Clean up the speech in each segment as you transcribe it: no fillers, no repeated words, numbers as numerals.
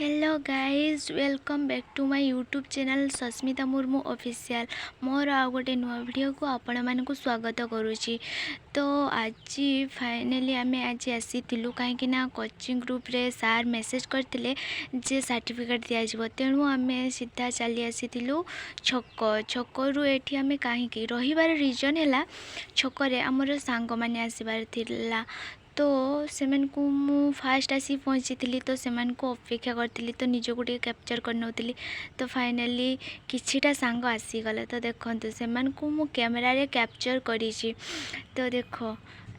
Hello guys, welcome back to my YouTube channel Sasmita Murmu official. ମୋର ଆଉ ଗୋଟେ ନୂଆ ଭିଡ଼ିଓକୁ ଆପଣମାନଙ୍କୁ ସ୍ୱାଗତ କରୁଛି। ତ ଆଜି ଫାଇନାଲି ଆମେ ଆଜି ଆସିଥିଲୁ, କାହିଁକି ନା କୋଚିଂ ଗ୍ରୁପ୍ରେ ସାର୍ ମେସେଜ୍ କରିଥିଲେ ଯେ ସାର୍ଟିଫିକେଟ୍ ଦିଆଯିବ। ତେଣୁ ଆମେ ସିଧା ଚାଲି ଆସିଥିଲୁ ଛକ। ଛକରୁ ଏଠି ଆମେ କାହିଁକି ରହିବାର ରିଜନ୍ ହେଲା, ଛକରେ ଆମର ସାଙ୍ଗମାନେ ଆସିବାର ଥିଲା। ତ ସେମାନଙ୍କୁ ମୁଁ ଫାଷ୍ଟ ଆସି ପହଞ୍ଚିଥିଲି, ତ ସେମାନଙ୍କୁ ଅପେକ୍ଷା କରିଥିଲି, ତ ନିଜକୁ ଟିକେ କ୍ୟାପଚର୍ କରିନେଉଥିଲି। ତ ଫାଇନାଲି କିଛିଟା ସାଙ୍ଗ ଆସିଗଲେ। ତ ଦେଖନ୍ତୁ, ସେମାନଙ୍କୁ ମୁଁ କ୍ୟାମେରାରେ କ୍ୟାପଚର୍ କରିଛି। ତ ଦେଖ,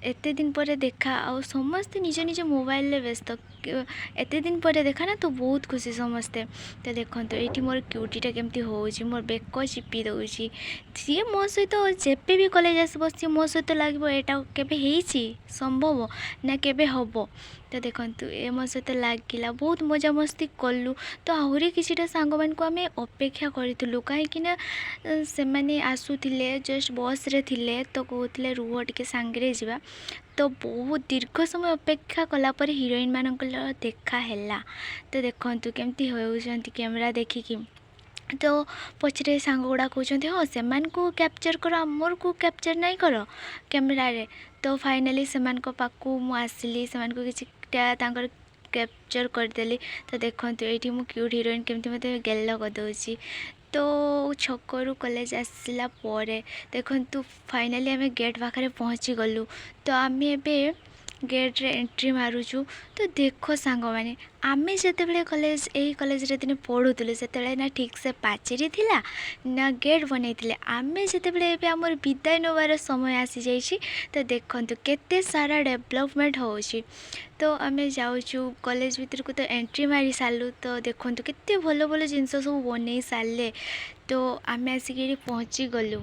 ଏତେ ଦିନ ପରେ ଦେଖା ଆଉ ସମସ୍ତେ ନିଜ ନିଜ ମୋବାଇଲରେ ବ୍ୟସ୍ତ। ଏତେ ଦିନ ପରେ ଦେଖା ନା, ତ ବହୁତ ଖୁସି ସମସ୍ତେ। ତ ଦେଖନ୍ତୁ, ଏଇଠି ମୋର କ୍ୟୁଟିଟା କେମିତି ହେଉଛି, ମୋର ବେକ ଚିପି ଦେଉଛି। ସିଏ ମୋ ସହିତ ଯେବେ ବି କଲେଜ ଆସିବ, ସିଏ ମୋ ସହିତ ଲାଗିବ। ଏଇଟା କେବେ ହେଇଛି ସମ୍ଭବ ନା କେବେ ହେବ? ତ ଦେଖନ୍ତୁ, ଏ ମୋ ସହିତ ଲାଗିଲା, ବହୁତ ମଜାମସ୍ତି କଲୁ। ତ ଆହୁରି କିଛିଟା ସାଙ୍ଗମାନଙ୍କୁ ଆମେ ଅପେକ୍ଷା କରିଥିଲୁ, କାହିଁକିନା ସେମାନେ ଆସୁଥିଲେ, ଜଷ୍ଟ ବସ୍ରେ ଥିଲେ, ତ କହୁଥିଲେ ରୁହ ଟିକେ, ସାଙ୍ଗରେ ଯିବା। ତ ବହୁତ ଦୀର୍ଘ ସମୟ ଅପେକ୍ଷା କଲା ପରେ ହିରୋଇନ୍ ମାନଙ୍କର ଦେଖା ହେଲା। ତ ଦେଖନ୍ତୁ କେମିତି ହେଉଛନ୍ତି କ୍ୟାମେରା ଦେଖିକି। ତ ପଛରେ ସାଙ୍ଗ ଗୁଡ଼ା କହୁଛନ୍ତି, ହଁ, ସେମାନଙ୍କୁ କ୍ୟାପଚର୍ କର, ଆମରକୁ କ୍ୟାପଚର୍ ନାଇଁ କର କ୍ୟାମେରାରେ। ତ ଫାଇନାଲି ସେମାନଙ୍କ ପାଖକୁ ମୁଁ ଆସିଲି, ସେମାନଙ୍କୁ କିଛିଟା ତାଙ୍କର କ୍ୟାପଚର୍ କରିଦେଲି। ତ ଦେଖନ୍ତୁ, ଏଇଠି ମୁଁ କ୍ୟୁଟ୍ ହିରୋଇନ୍ କେମିତି ମୋତେ ଗେଲ କରିଦେଉଛି। ତ ଛକରୁ କଲେଜ ଆସିଲା ପରେ ଦେଖନ୍ତୁ, ଫାଇନାଲି ଆମେ ଗେଟ୍ ପାଖରେ ପହଞ୍ଚିଗଲୁ। ତ ଆମେ ଏବେ ଗେଟ୍ରେ ଏଣ୍ଟ୍ରି ମାରୁଛୁ। ତ ଦେଖ ସାଙ୍ଗମାନେ, ଆମେ ଯେତେବେଳେ କଲେଜ, ଏଇ କଲେଜରେ ଦିନେ ପଢ଼ୁଥିଲୁ, ସେତେବେଳେ ନା ଠିକ୍ସେ ପାଚେରୀ ଥିଲା ନା ଗେଟ୍ ବନେଇଥିଲେ। ଆମେ ଯେତେବେଳେ ଏବେ ଆମର ବିଦାୟ ନେବାର ସମୟ ଆସିଯାଇଛି, ତ ଦେଖନ୍ତୁ କେତେ ସାରା ଡେଭଲପମେଣ୍ଟ ହେଉଛି। ତ ଆମେ ଯାଉଛୁ କଲେଜ ଭିତରକୁ। ତ ଏଣ୍ଟ୍ରି ମାରି ସାରିଲୁ। ତ ଦେଖନ୍ତୁ କେତେ ଭଲ ଭଲ ଜିନିଷ ସବୁ ବନେଇ ସାରିଲେ। ତ ଆମେ ଆସିକି ଏଠି ପହଞ୍ଚିଗଲୁ।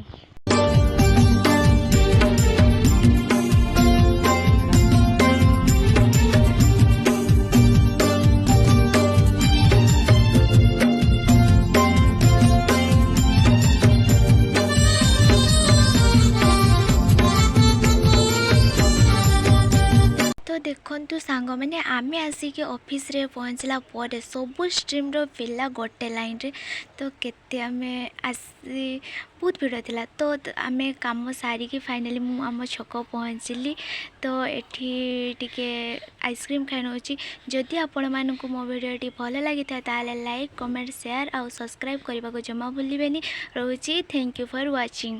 ତ ଦେଖନ୍ତୁ ସାଙ୍ଗମାନେ, ଆମେ ଆସିକି ଅଫିସରେ ପହଞ୍ଚିଲା ପରେ ସବୁ ଷ୍ଟ୍ରିମ୍ର ପିଲା ଗୋଟେ ଲାଇନ୍ରେ। ତ କେତେ ଆମେ ଆସି ବହୁତ ଭିଡ଼ ଥିଲା। ତ ଆମେ କାମ ସାରିକି ଫାଇନାଲି ମୁଁ ଆମ ଛକ ପହଞ୍ଚିଲି। ତ ଏଠି ଟିକେ ଆଇସ୍କ୍ରିମ୍ ଖାଇ ନେଉଛି। ଯଦି ଆପଣମାନଙ୍କୁ ମୋ ଭିଡ଼ିଓଟି ଭଲ ଲାଗିଥାଏ, ତାହେଲେ ଲାଇକ୍, କମେଣ୍ଟ, ସେୟାର ଆଉ ସବସ୍କ୍ରାଇବ୍ କରିବାକୁ ଜମା ଭୁଲିବେନି। ରହୁଛି, thank you for watching.